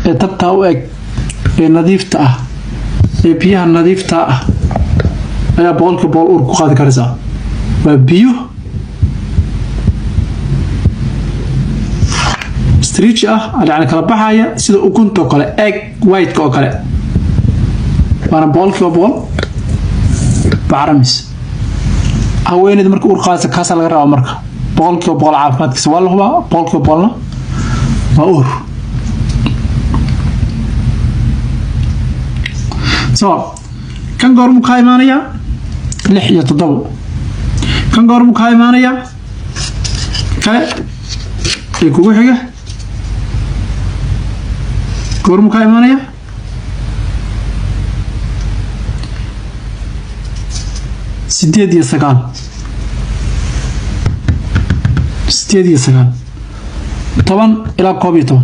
Ee tabtaa u eg, ee nadiifta ah, ee biyaha nadiifta ah ayaa 100% uur ku qaadi karaysaa. Waa biyo streach ah, yani kala baxaya sida ukunta oo kale, egg white-ka oo kale, waana 100% bacrimis. Haweeneyda marka uur qaadaysa kaasaa laga rabaa. Marka 100% caafimaadkiisa waa la hubaa, 100%-na waa uur. So kan goormuu kaa imaanayaa? 6 iyo 7. Kan goormuu kaa imaanayaa kale ee kugu xiga? Goormuu kaa imaanaya? 8 iyo 9, 8 iyo 9, 10 ilaa 11.